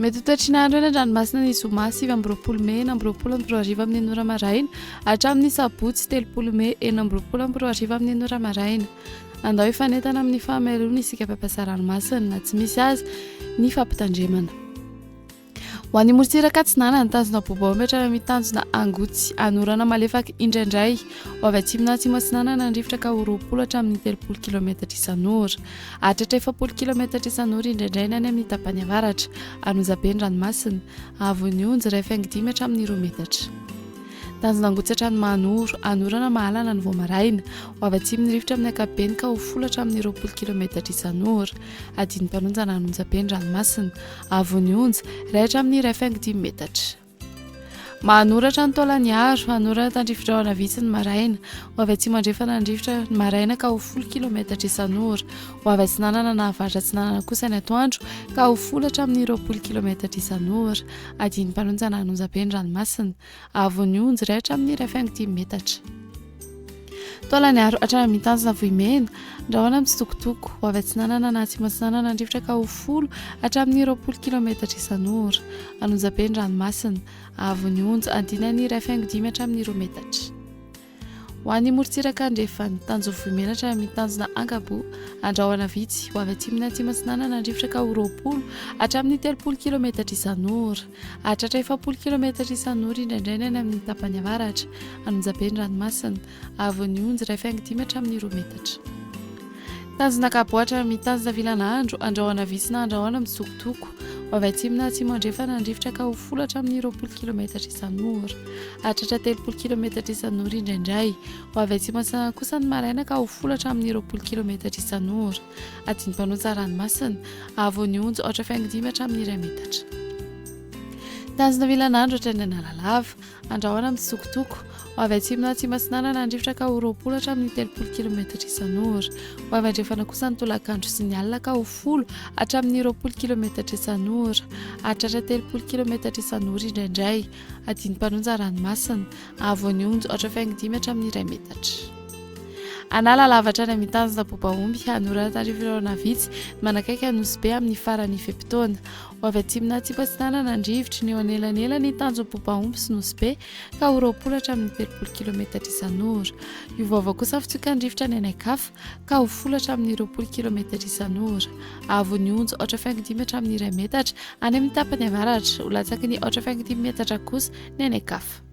Mety ho toetry ny andro eny an-dranomasina ny zoma 29 mey 2026 amin'ny enina ora maraina hatramin'ny sabotsy 30 mey 2026 amin'ny enina ora maraina. Andao hifanentana amin'ny fahamailoana isika mpampiasa ranomasina na tsy misy aza ny fampitandremana. Ho an'ny morontsiraka atsinanana, tanjona bobaomby hatrany amin'ny tanjona angotsy, anorana malefaka indraindray. Ho avy atsimo na atsimo atsinanana ny rivotra ka ho 20 hatramin'ny 30 kilometatra isan'ora. Hahatratra 40 kilometatra isan'ora indraindray ny any amin'ny tapany avaratra. An'Ozabe ny ranomasina. Haavon'ny onja, 1,5 hatramin'ny 2 metatra. Tanjona angotsy hatrany Mahanoro, anorana mahalana ny vao maraina. Ho avy atsimo ny rivotra amin'ny ankapobeny ka ho folo hatramin'ny 20 kilometatra isan'ora. Adin'ny mpanonja na an'Onjabe ny ranomasina. Haavon'ny onja, iray hatramin'ny 1,5 metatra. Mahanoro hatrany Taolagnaro, anorana tandrifin-drahona vitsy ny maraina. Ho avy atsimo andrefana ny rivotra ny maraina ka ho folo kilometatra isan'ora. Ho avy atsinanana na avaratra atsinanana kosa ny atoandro ka ho folo hatramin'ny 20 kilometatra isan'ora. Adin'ny mpanonja na an'Onjabe ny ranomasina. Haavon'ny onja, iray hatramin'ny 1,5 metatra. Taolagnaro hatrany amin'ny tanjona Vohimena, rahona mitsitokotoko, ho avy atsinanana na atsimo atsinanana ny rivotra ka ho folo hatramin'ny 20 kilometatra isan'ora. An'Onjabe ny ranomasina. Haavon'ny onja, andinany 1,5 hatramin'ny 2 metatra. Ho an'ny morontsiraka andrefana, tanjon'ny Vohimena hatrany amin'ny tanjona Ankaboa, andrahona vitsy, ho avy atsimo na atsimo atsinanana ny rivotra ka ho 20 hatramin'ny 30 kilometatra isan'ora. Hahatratra 40 kilometatra isan'ora indraindray ny any amin'ny tapany avaratra, Anonjabe ny ranomasina, haavon'ny onja 1,5 hatramin'ny 2 metatra. Tanjona Ankaboa hatrany amin'ny tanjona Vilanandro, andrahona vitsy na andrahona mitsitokotoko, ho avy atsimo na atsimo andrefana ny rivotra ka ho folo hatramin'ny 20 kilometatra isan'ora. Hahatratra 30 kilometatra isan'ora indraindray. Ho avy atsimo atsinanana kosa ny maraina ka ho folo hatramin'ny 20 kilometatra isan'ora. Adin'ny mpanonja ranomasina, haavon'ny onja 4,5 hatramin'ny iray metatra. Tanjona Vilanandro hatrany Analalava, andrahona mitsitokotoko. Ho avy atsimo na atsimo atsinanana ny rivotra ka ho 20 hatramin'ny 30 kilometatra isan'ora. Ho avy andrefana kosa ny tolakandro sy ny alina ka ho folo hatramin'ny 20 kilometatra isan'ora. Hahatratra 30 kilometatra isan'ora indraindray. Adin'ny mpanonja ranomasina, haavon'ny onja 4,5 hatramin'ny iray metatra. Analalava hatrany amin'ny tanjona Bobaomby, hanorana tandrify vitsy manakaiky Anosibe amin'ny faran'ny fe-potoana. Ho avy atsimo na atsimo atsinanana ny rivotra, ny eo anelanelan'ny tanjon'i Bobaomby sy Nosy Be ka ho 20 hatramin'ny 30 kilometatra isan'ora. Hiovaova kosa ny fitsokan'ny rivotra any an-kafa ka ho folo hatramin'ny 20 kilometatra isan'ora. Haavon'ny onja 4,5 hatramin'ny iray metatra any amin'ny tapany avaratra, ho latsaky ny 4,5 metatra kosa ny any an-kafa.